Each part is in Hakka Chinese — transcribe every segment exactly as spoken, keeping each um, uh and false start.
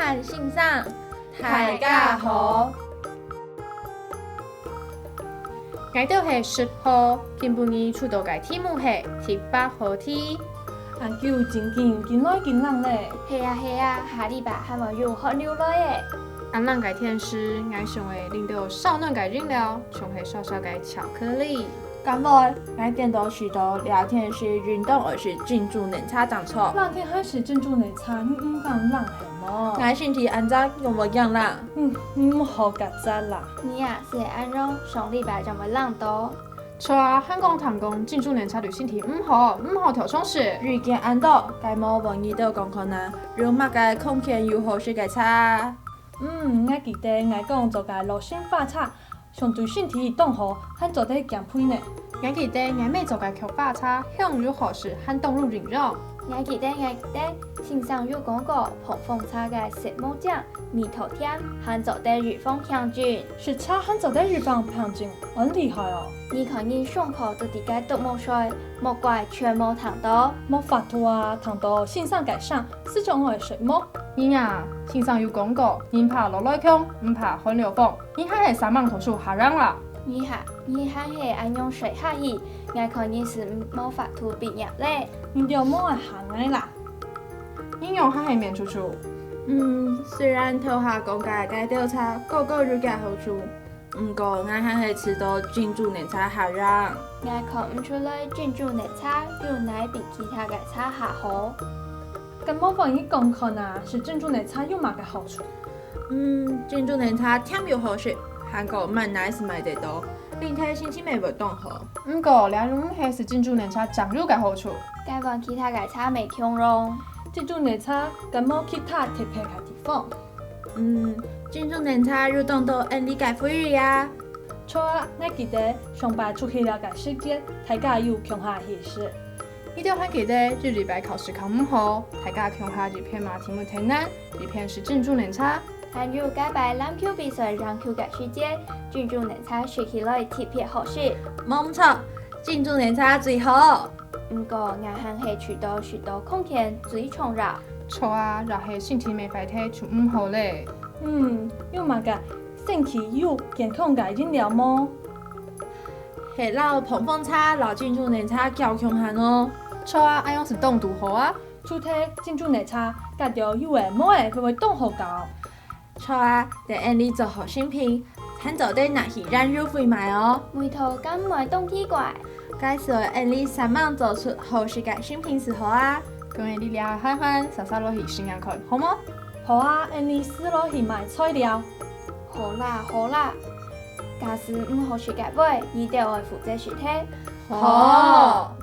范先生。大家好。𠊎兜係十號，今晡日出到个題目係第八號題。恁久真緊，緊來緊冷咧。係啊係啊，下禮拜還會有寒流來咧。恁冷个天時，𠊎想愛啉兜燒暖个飲料，像係燒燒个巧克力。 敢會，𠊎顛倒試著這天時應當愛食珍珠奶茶正著。冷天還食珍珠奶茶，你毋驚冷係無？𠊎身體恁差，仰會驚冷？嗯，你毋好該隻啦。你啊，係恁樣，上禮拜正會冷著。著啊，還講聽講珍珠奶茶對身體毋好，毋好偷常食。已經恁多，該無換你兜講看啊，有麼个康健又好食个茶？嗯，𠊎記得𠊎講做个羅宋花茶， 相對身體當好，還做得減肥呢。𠊎記得𠊎姆做个菊花茶，香又好食，還當有營養。𠊎記得𠊎記得先生有講過，膨風茶个色無靚，味道甜，還做得預防病症。食茶還做得預防病症，恁厲害哦！你看你上課都在該讀墨水，莫怪全無聽著。無法度啊，聽著先生个聲， 係就愛食無？你啊，先生有講過，人怕落雷強，毋怕寒流風。你還係煞猛讀書較贏啦！你還，你還係恁樣衰下去，𠊎看你係無法度畢業咧。你兜莫愛嚇𠊎啦！你仰還係面臭臭？嗯，雖然頭下講个該兜茶，個個有佢好處， 毋過𠊎還係試著珍珠奶茶較贏。𠊎看毋出來珍珠奶茶有哪比其他个茶較好。敢無換你講看啊，食珍珠奶茶有麼个好處？嗯，珍珠奶茶甜又好食，還過滿哪係買得著，啉忒心情乜會當好。毋過，這又毋係食珍珠奶茶正有个好處。該換其他个茶乜共樣。珍珠奶茶敢無其他特別个地方？ 嗯，珍珠奶茶有當多𠊎俚个回憶啊。著啊，𠊎記得上擺出去尞个時節，大家有共下去食。你兜還記得，有一擺考試考毋好，大家共下一片罵題目忒難，一片食珍珠奶茶。還有該擺籃球比賽贏球个時節，珍珠奶茶食起來特別好食。無毋著，珍珠奶茶最好。 毋過，𠊎還係試著食著康健最重要。著啊，若係身體乜壞忒就毋好咧。嗯，有麼个神奇又健康个飲料無？係摎膨風茶摎珍珠奶茶攪共下哦。著啊，恁樣係當堵好啊。除忒珍珠奶茶，該兜有个無个會會當好搞。 著啊，等𠊎俚做好新品，還做得拿去園遊會賣哦。味道敢毋會當奇怪？該時𠊎俚煞猛做出好食个新品就好啊。該𠊎俚這下閒閒，煞煞落去試看，好無？好啊，𠊎俚試落去買材料。好啦，好啦，假使毋好食个話，你兜愛負責食忒。好。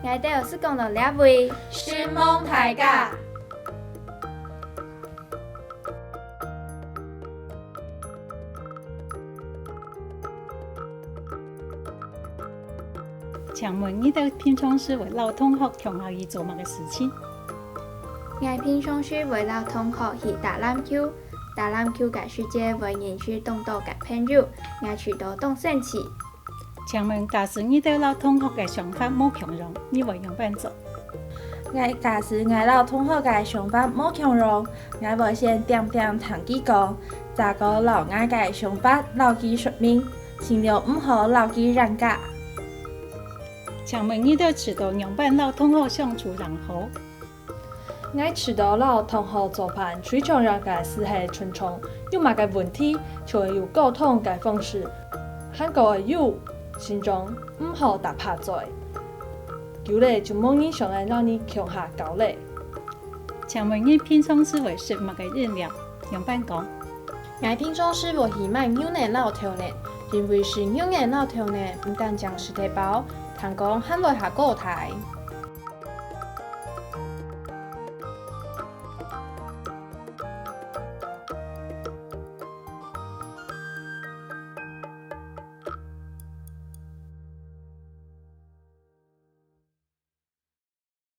𠊎兜就講到這位，承蒙大家。 請問你兜平常時會摎同學共下去做麼个事情？𠊎平常時會摎同學去打籃球，打籃球个時節會認識當多个朋友，𠊎試著當生趣。 請問，假使你兜摎同學个想法無共樣，你會仰般做？𠊎假使𠊎摎同學个想法無共樣，𠊎會先恬恬聽佢講，再過摎𠊎个想法摎佢說明，盡量毋好摎佢冤家。請問你兜試著仰般摎同學相處正好？ 𠊎試著摎同學做伴最重要个事係尊重，有麼个問題就愛有溝通个方式，還過愛有尊重，毋好打破嘴。久了就無人想愛摎你共下搞了。請問你平常時會食麼个飲料？ 仰般講？𠊎平常時會去買牛奶摎豆奶，因為食牛奶摎豆奶毋單淨食得飽，聽講還會較高大。